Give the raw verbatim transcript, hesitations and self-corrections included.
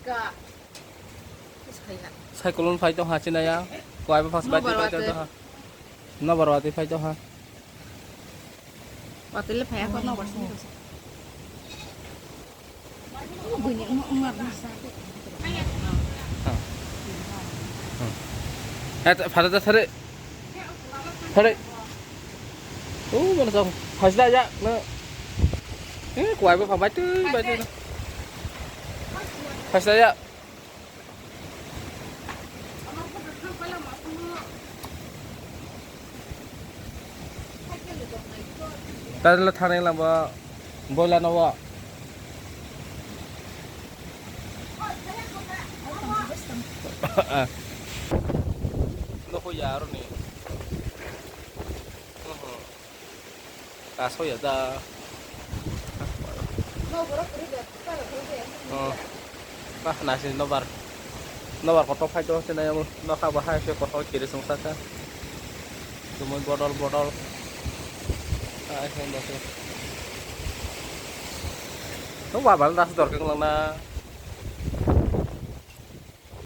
Ka. Sai kolon phai tong ha chinaya. Kwai ba phas bai phai tong ha. Nobar watwi phai tong ha. Watwi le phai ha ko nobar sini. Buini umar masa. Ha. Ha. Eh, phara da sare. Hore. Oh, mana sa? Phasla ya, na. Eh, kuai ba phamai tu, bai tu. Phasla ya. Tadla thani lamba boila no wa. No ko ya aro ni. Oho. Kaso ya da. Oh. Bah, nasi nobar. Nobar kotor phai do se nai amo. Nokha bo hai se kotor kiri sung saka. Tumui bodol bodol. Ai sen da se. No wa bal das dor kang lang na.